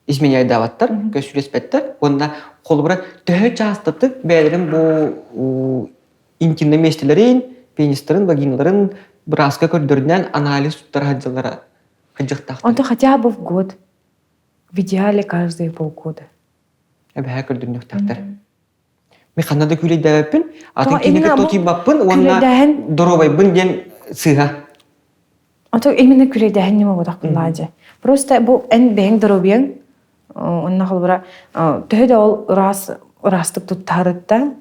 изменяйдаабаттар, көсүлэспэттэр. Уонна холобура төһө чаастатык бэйэлэрин бу интимнэй миэстэлэрин, пенистарын, вагиналарын бырааска көрдөрүнэн анализ туттара сылдьаллара кыдьыктаахтар. Онто хотя бы в год. В идеале каждые полгода. Эбэһээ көрдөрүнүөхтээхтэр. Мен ханна да күүлэйдээбэппин, атын киһини кытта утуйбаппын уонна доруобайбын диэн сыыһа. Ото именно күлэйдээһин ньыма буолбатах дьэ. Просто бу эн бэйэҥ доруобуйаҥ онно холобура төһө да ол ыраас ыраастык туттарыттан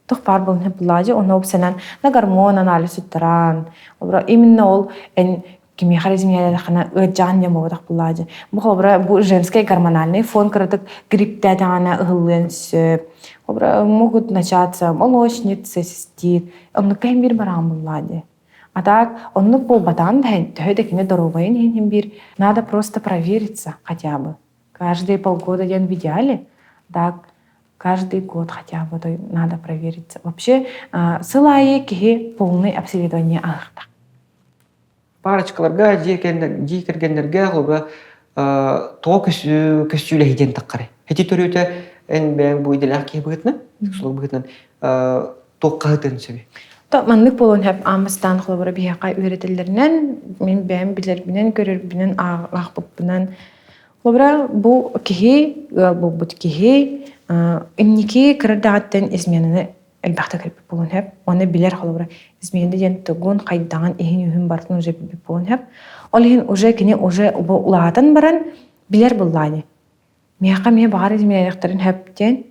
туох баар буолун булаадьы онно сэнэн на гормон анализ туттаран олора именно ол эн кимиэхэ эрэ изменялаххына ыалдьаҕын диэн буолбатах булаадьы. Бу холобура бу женский гормональный фон кыратык грипптээтэҕинэ ыһыллыан сөп. Холобура могут начаться молочница, цистит. Оннукка иһин биир бараан буллаадьы. А так оннук буолбатаҕын да иһин төһө да кини доруобайын иһин биир надо просто провериться хотя бы. Каждые полгода диэн в идеале, так каждый год хотя бы то надо провериться. Вообще сыл аайы киһи полный обследование ааһыахтаах. Парочкаларга, дьиэ кэргэннэргэ холобура тоҕо көссүүлэһии диэн таххарай. Ити төрүөтэ эн бэйэҥ бу идэлээх киһи быһыытынан, сексолог быһыытынан туоххаһытын сөбүй? То маннык буолуон сөп аамастаан холобура биһиэхэ үөрэтэллэринэн, мин бэйэм билэрбинэн, көрөрбүнэн, аахпыппынан холобура бу киһи, ыал буолбут киһи инники кыра эрдэҕиттэн изменаны элбэхтик кэлбит буолуон сөп. Уонна билэр холобура измена диэн тугун, хайдаҕын, иһин-үһүн барытын уже билбит буолуон сөп. Ол иһин уже кини уже улаатан баран билэр буллаани. Миэхэ эмиэ баҕар изменяхтарын сөп диэн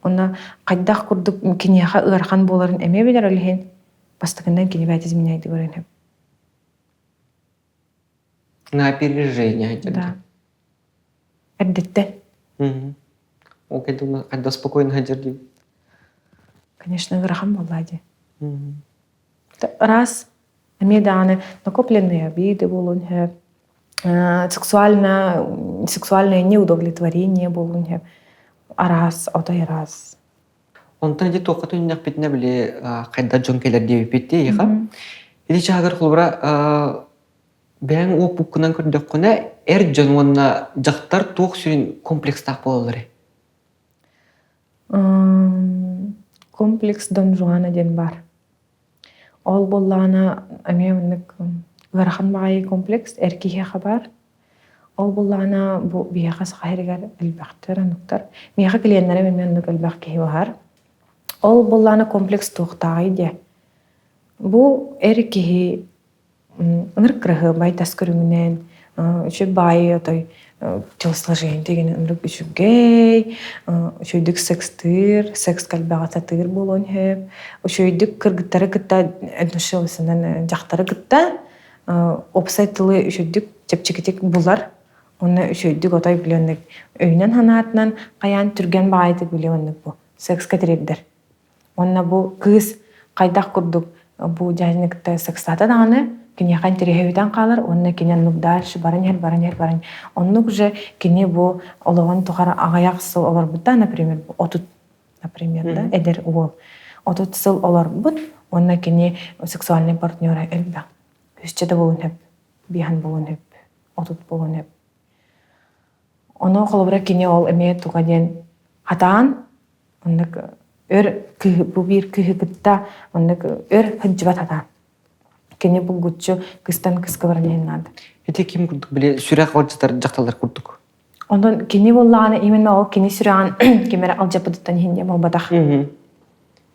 уонна хайдах курдук киниэхэ ыарахан буоларын эмиэ билэр ол иһин бастакынан кини бэйэтэ изменяйды көрөн сөп. На опережение. Да. Эрдэттэн. Ол кэннэ хайда спокойно сылдьар дии. Конечно, ыарахан буолла дии. Раз эмиэ даҕаны накопленные обиды буолуон сөп, сексуально, сексуальное неудовлетворение буолуон сөп. Араас, отой араас. Онтон ити туохха түннэхпитинэ били хайдах дьон кэлэр диэбиппит дии эйиэхэ. Ити чааһыгар холобура бэйэҥ уоппуккунан көрдөххүнэ эр дьон уонна дьахтар туох сүрүн комплекстаах буолалларый? Комплекс Дон Жуана диэн баар. Ол буоллаҕына эмиэ маннык ыарахан баҕайы комплекс эр киһиэхэ баар. Ол буоллаҕына бу биһиэхэ Саха сиригэр элбэхтэр оннуктар. Миэхэ клиеннэрим эмиэ оннук элбэх киһи баар. Ол буоллаҕына комплекс туохтааҕый диэ. Бу эр киһи ынырык кыраһыабай тас көрүҥүнэн үчүгэй баайы отой телосложение деген ынырык үчүгэй үчүгэйдик секстыыр секс кэлбэҕэ сатыыр буолуон сөп үчүгэйдик кыргыттары кытта душевысынан дьахтары кытта уопсай тылы үчүгэйдик чэпчэкитик булар уонна үчүгэйдик отой билиэнник өйүнэн санаатынан хайаан түргэн баҕайытык билиэ оннук бу секска тириэрдэр Уонна бу кыыс хайдах курдук бу дьээдьэни кытта секстаата даҕаны киниэхэ интэриэһэ хаалар уонна кини оннук дальше баран иһэр, баран иһэр, баран оннук уже кини бу олоҕун тухары аҕыйах сыл олорбута, например, 30, например, да, эдэр уол 30 сыл олорбут уонна кини сексуальный партнера элбэх. Үсчэ да буолуон сөп, биэһэн буолуон сөп, 30 буолуон сөп. Ону холобура кини ол эмиэ туга диэн хатаан оннук өр кыһы бу биир кыһы кытта оннук өр сылдьыбат атаан. Кини булгуччу кыстан кыска баран иһин наада. Ити ким курдук били сүрэх алдьатар дьахталлар курдук. Онтон кини буоллаҕына именно ол кини сүрэҕин ким эрэ алдьаппытыттан иһин диэн буолбатах.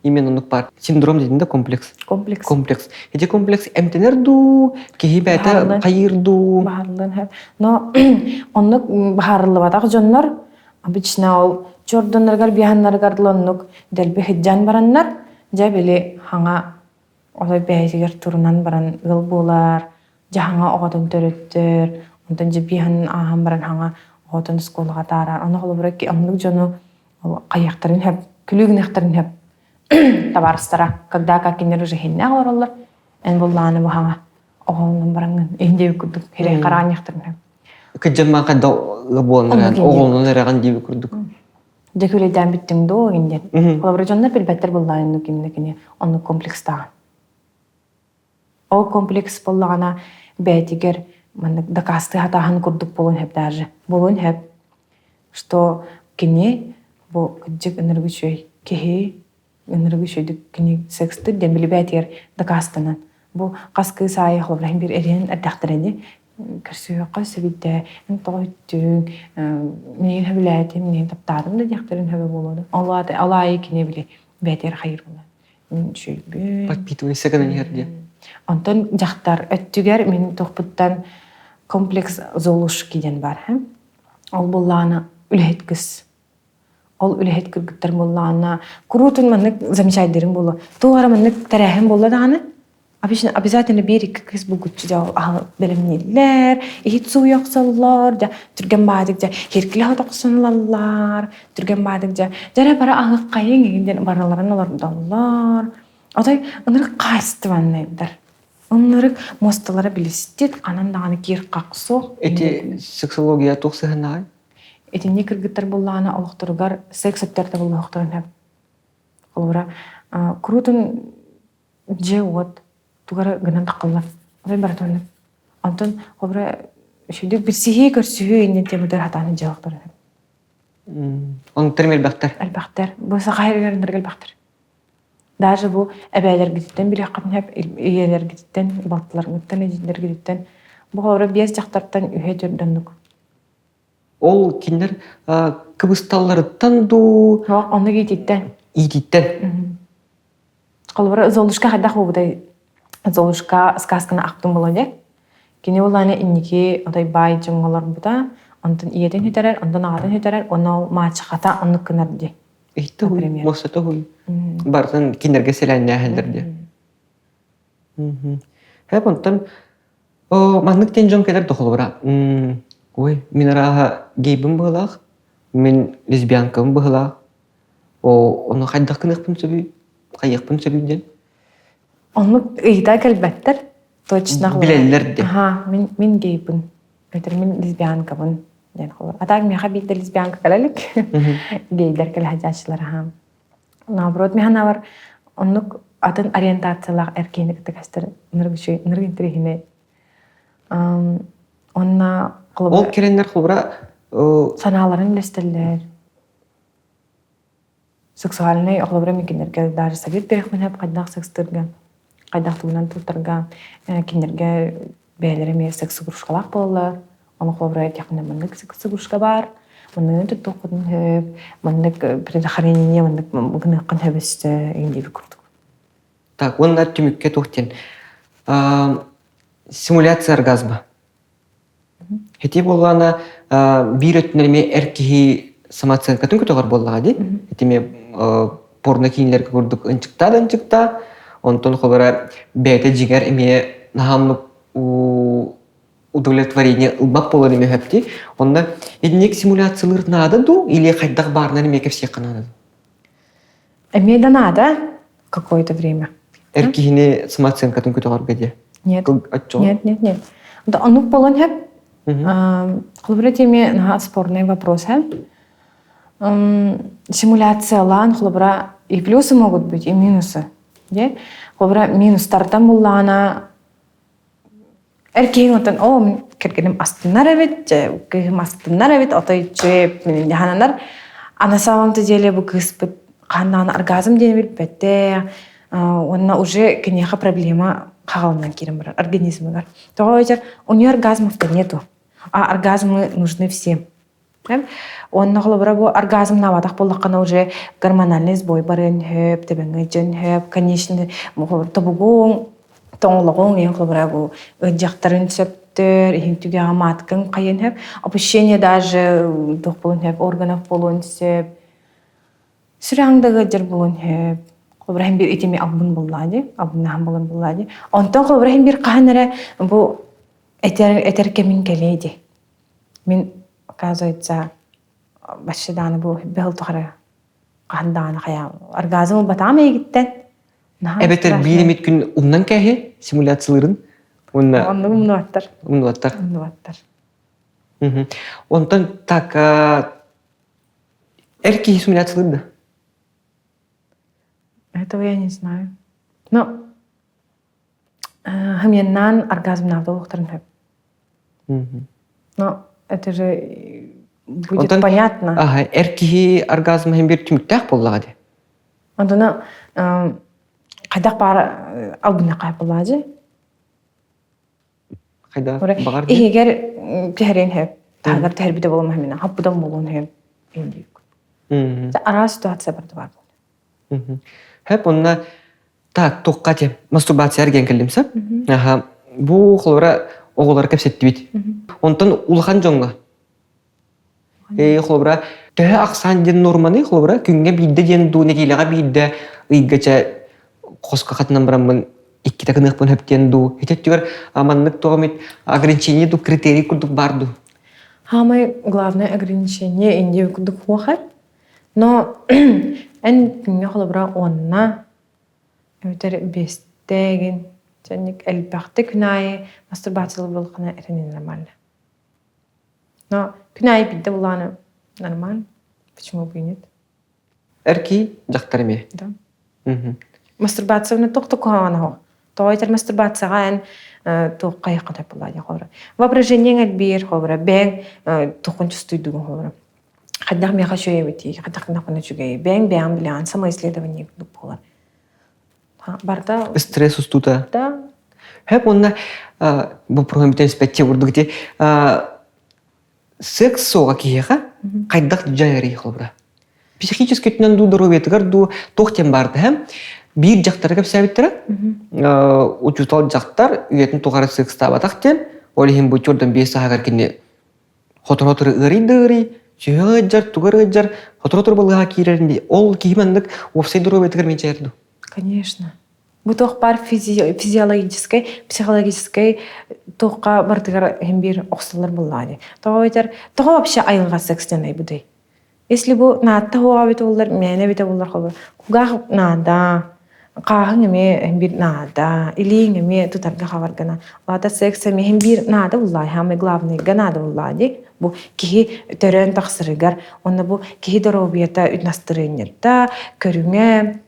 Именно оннук баар. Синдром дедин да комплекс. Комплекс. Комплекс. Ити комплекс эмтэнэр дуу, киһи бэйэтэ хайыыр дуу. Баһарыллан Но оннук баһарыллыбатах дьоннор обычно ол чордонноргар биһаннарыгар оннук дэлби сыдьан бараннар дьэ били хаҥа олой бэйэтигэр турунан баран ыал буолар дьэ хаҥа оҕотун төрөттөр онтон дьэ биһанын ааһан баран хаҥа оҕотун оскуолаҕа таарар ону холобура оннук дьону хайыахтарын сөп күлүү гыныахтарын сөп табаарыстара когда как кинилэр уже иһиннээх олороллор эн буллааны бу хаҥа оҕолонон бараҥҥын иһин курдук хирэй хараанньахтарын сөп Кыдьамман хайда буолан эрэн, оҕолонон эрэҕин диэби курдук. Дьэ күлэйдээн бүттүҥ дуо игин диэн. Холобура дьоннор билбэттэр буоллаҕына оннук кимнэ кини оннук комплекстааҕын. Ол комплекс буоллаҕына бэйэтигэр маннык дакаастыы сатааһын курдук буолуон сөп даже. Буолуон сөп, что кини бу кырдьык ынырык үчүгэй киһи ынырык үчүгэйдик кини секстир диэн били бэйэтигэр дакаастанан. Бу хас кыыс аайы холобура иһин биир эриэн эрдэхтэрэ ини көрсүһүөххэ сөбүйдэ, эн тоҕо үттүҥ, миигин сөбүлээтим, миигин таптаатым да диэхтэрин сөбө буолуо да. Ол аата ол аайы кини били бэйэтигэр хайыыр буолан мин үчүгэйбин. Подпитывайся гынан иһэр диэн. Онтон дьахтар өттүгэр мин туохпуттан комплекс Золушки диэн баар. Ол буллаана үлэһит кыс. Ол үлэһит кыргыттар буоллаҕына куруутун маннык замечайдырым буолуо. Туох эрэ маннык тэрээһин буолла даҕаны обычно обязательно биир-икки кыыс булгуччу дьэ аһы бэлэмнииллэр, иһит сууйа охсоллор, дьэ түргэн баадык дьэ хиркилэ охсон ылаллар, түргэн баадык дьэ дьэрэ бары аһыаххайыҥ игин диэн барыларын олордоллор. Отой ынырык хаачыстыбаннайдар. Ынырык муосталара билистит, ханан даҕаны киир-хах суох. Ити сексология туох сыһыаннааҕый? Итинник кыргыттар буоллаҕына олохторугар секс өттөр да буллуохтарын сөп. Холобура, куруутун дьиэ-уот тугара гынан таххаллар. Отой барыта оннук. Онтон холобура үчүгдүк билсиһии, көрсүһүү иннин тематыгар хатааны дьиэ олохторун сөп. Оннуктар элбэхтэр. Элбэхтэр. Бу саха сиригэр ынырык элбэхтэр. Даже бу эбээлэргититтэн билиэххитин сөп, ийэлэргититтэн, балтыларгыттан, эдьиийдэргититтэн. Бу холобура биэс дьахтартан үһэ төрдө оннук. Ол кинилэр кыбысталларыттан дуу? Суох, оннук иититтэн. Иититтэн. Холобура, Золушка хайдах буолбутай? Золушка сказканы ахтым буолуо дии. Кини улаана инники отой баай дьоҥҥо олорбута, онтон ийэтин сүтэрэр, онтон аҕатын сүтэрэр, уонна ол маачахата оннук гынар дии. Иһитте хуй, муостата хуй. Барытын кинилэргэ сэлээннээһэллэр дии. Хэп онтон маннык диэн дьон кэлэр да холобура ой мин арааһа гейбин быһыылаах, мин лесбиянкабын быһыылаах, о ону хайдах гыныахпын сөбүй, хайыахпын сөбүй диэн. Оннук ыйыта кэлбэттэр. Точно Билэллэр де. Аха, мин мин гейбин. Этэр мин лесбиянкабын диэн холобур. А так миэхэ биир да лесбиянка кэлэ илик. Гейдэр кэлэ сылдьааччылар аха. Наоборот, миэхэ наоборот оннук атын ориентациялаах эр киһини кытта көстөр ынырык үчүгэй, ынырык интэриэһинэй. Онно Ол кэлэннэр холобура санааларын үллэстэллэр. Сексуальнай холобура мин кинилэргэ даже совет биэриэхпин сөп хайдах секстырга, хайдах тугунан туттарга, кинилэргэ бэйэлэрэ эмиэ секс-игрушкалаах буолаллар. Ону холобура этиэхпинэ маннык секс-игрушка баар, манныгын туттуоххутун сөп, маннык предохранение маннык гыныаххын сөп өссө диэбит курдук. Так, уонна түмүккэ туох диэн симуляция оргазма. Ити буоллаҕына биир өттүнэн эмиэ эр киһи самооценкатын көтөҕөр буоллаҕа дии. Ити эмиэ порно киинэлэргэ курдук ынчыктаа да ынчыктаа. Онтон холобура бэйэтэ дьиҥэр эмиэ наһаа удовлетворение ылбат буолан эмиэ сөп дии. Онно итинник симуляциялыыр наада дуу или хайдах баарынан эмиэ кэпсиэххэ наада дуу? Эмиэ да наада какое-то время. Эр киһини самооценкатын көтөҕөргө диэ. Нет. Нет, нет, нет. Да оннук буолан сөп. Холобура теме наһаа спорный вопрос һэ. Симуляциялаан холобура и плюсы могут быть, и минусы. Де? Холобура минустартан буллаҕына Эр киһиҥ оттон оо мин кэргэним астынар эбит, дьэ кыыһым астынар эбит, отой үчүгэй мин дьаһананар. А на самом-то деле бу кыыспыт хаһан оргазм диэни билбэтэх, уонна уже киниэхэ проблема хаҕалынан киирэн барар организмыгар. Тоҕо эбэтэр у нее оргазмов-то нету, а оргазмы нужны всем. Уонна холобура бу оргазмнаабатах буоллаххына уже гормональный сбой барыан сөп, төбөҥө дьон сөп, конечно, тобугуҥ, тоҥолоҕуҥ, ийэҥ холобура бу ыалдьахтарын сөптөр, иһин түгэҕэ маткаҥ хайыан сөп, опущение даже туох буолуон сөп, органов буолуон сөп, сүрэҕиҥ да ыалдьар буолуон сөп. Холобура иһин биир итими албын буоллаа дии, албыннаһан буолан буоллаа дии. Онтон холобура иһин биир хаһан эрэ бу этэр, этэр кэмиҥ кэлиэ дии. Мин, оказывается, вообще даҕаны бу быһыл тухары хаһан даҕаны хайа оргазм ылбатаҕым эйигиттэн. Эбэтэр биир эмит күн умнан кээһи симуляциялыырын уонна Оннук умнубаттар. Умнубаттар. Умнубаттар. Онтон так эр киһи симуляциялыыр да? Этого я не знаю. Но Хымьяннаан оргазмнаабыт олохторун сөп. Но это же будет Онтон понятно. Аха, эр киһи оргазм иһин биир түмүктээх буоллаҕа дии. Онтон хайдах баар албыннахха буоллаҕа дии. Хайда баҕар Иһигэр түһэрин хөп. Таһыгар түһэрбитэ буолума мина. Хаппыдан буолуон хөп. Араас ситуация барда бар. Хөп онна так туққа те мастурбация эрген келдим сөп. Аха бу холобура оҕолор кэпсэттибит. Онтон улахан дьоҥҥо Холобура, төһө ахсаан диэн нуорманы, холобура, күҥҥэ биирдэ диэн дуу, нэдиэлэҕэ биирдэ ыйга чэ хоско хатынан бараммын иккитэ гыныахпын сөп диэн дуу. Ити өттүгэр маннык туох эмит ограничение дуу, критерий курдук баар дуу? Самое главное ограничение Индия курдук хуохар. Но эн күҥҥэ холобура уонна эбэтэр биэстээгин дьэнник элбэхтик күн аайы мастурбациялар буолхана эрэнин нормально. Но күн аайы биирдэ булааны нормально. Почему бы и нет? Эрки дьахтар эмиэ. Да. Мастурбацияны туох куһаҕана суох. Тоҕо этэр мастурбацияҕа эн туох хайыахха сөп буолла диэн холобура. Воображениеҥ элбиир холобура бэйэҥ туоххун чувствуйдугун холобура. Хайдах миэхэ үчүгэй эбитий, хайдах гынахпына үчүгэй. Бэйэҥ бэйэҕин билэҕин, самоисследование курдук буолар. Барыта Стресс устуута. Да. Хөп уонна бу бүтэн испэччи курдук ити секс суоҕа киһиэхэ хайдах дьайарый холобура. Психически өттүнэн дуу, доруобуйатыгар дуу туох диэн баарда һэм биир дьахтары кэпсээбиттэрэ. Учуутал дьахтар үйэтин тухары секстаабатах диэн, ол иһин бу чордан биэс сааһыгар кини Хоторо-хотору ыарый да ыарый, сүһүөҕэ ыалдьар, тугар ыалдьар, хоторо-хотору балыыһаҕа киирэрин дии. Ол киһи маннык уопсай доруобуйатыгар миэчээр дуу? Конечно. Бу туох баар физиологическай, психологическай туохха барытыгар иһин биир охсуллар буоллаҕа дии. Тоҕо этэр, тоҕо вообще айылҕа секс диэн айбытый? Если бу наатта хуоҕа эбитэ буоллар, мээнэ эбитэ буоллар холобур, кугаах наада, хааһыҥ эмиэ биир наада, илииҥ эмиэ тутарга хабаргана. Аата секс эмиэ биир наада буллаа, самый главныйга наада буллаа дии. Бу киһи төрөөн тахсарыгар, уонна бу киһи доруобуйата настырыанньата, көрүҥэ,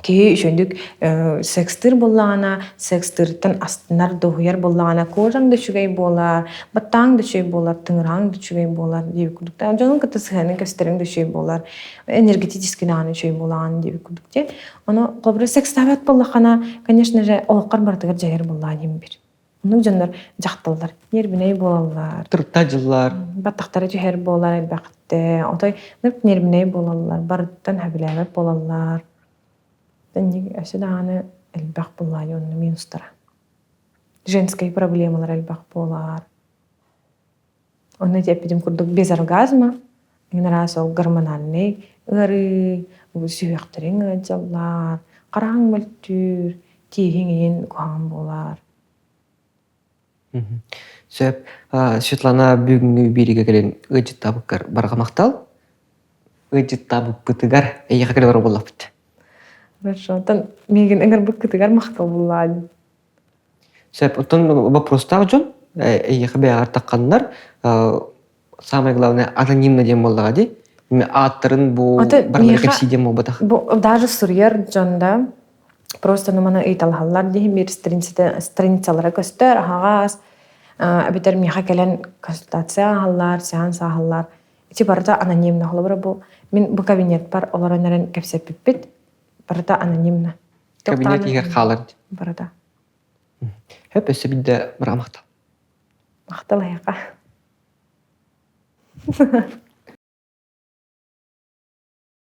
Киһи үчүгүйдүк секстыыр буоллаҕына, секстыыртан астынар, дуоһуйар буоллаҕына, кожаҥ да үчүгэй буолар, баттааҥ да үчүгэй буолар, тыҥыраҕыҥ да үчүгэй буолар диэбит курдук. Дьонуҥ кытта сыһыаныҥ көстөрүҥ да үчүгэй буолар, энергетически даҕаны үчүгэй буолаҕын диэбит курдук дии. Ону холобура секстаабат буоллаххына, конечно же, олоххор барытыгар дьайар буоллаҕа диэн бир. Оннук дьоннор дьахталлар ньиэрбинэй буолаллар. Тырта дьыллар. Баттахтара түһэр буолар элбэхтэ. Отой ньиэрбинэй буолаллар, барыттан сөбүлээбэт буолаллар. Өссө даҕаны элбэх буоллаҕа онно минустара. Женскай проблемалар элбэх буолар. Онно ити эппитим курдук без оргазма, иҥин араас ол гормональнай ыарыы, сүһүөхтэриҥ ыалдьаллар, хараҕыҥ мөлтүүр, тииһиҥ иһин куһаҕан буолар. Сөп. Светлана бүгүҥҥү биэриигэ кэлэн ыалдьыттаабыккар барҕа махтал. Ыалдьыттаабыппытыгар эйиэхэ кэлэ барар буоллахпыт. Хорошо. Оттон миигин ыҥырбыккытыгар махтал буллаҕа Сөп. Оттон вопростаах дьон эйиэхэ бэйэҕэр тахханнар самое главное анонимно диэн буоллаҕа дии. Ааттарын бу барылары кэпсии диэн буолбатах. Бу даже суруйар дьон да просто ну маны ыйыталаһаллар диһин биир страницалара көстөр аһаҕас эбэтэр миэхэ кэлэн консультация ааһаллар, сеанс ааһаллар. Ити барыта анонимно. Холобура бу мин бу кабинетпар олорон эрэн кэпсэппиппит барыта анонимно. Кабинет иһигэр хаалар. Барыта. Хөп өссө биирдэ быраҕа махтал. Махтал эһиэхэ.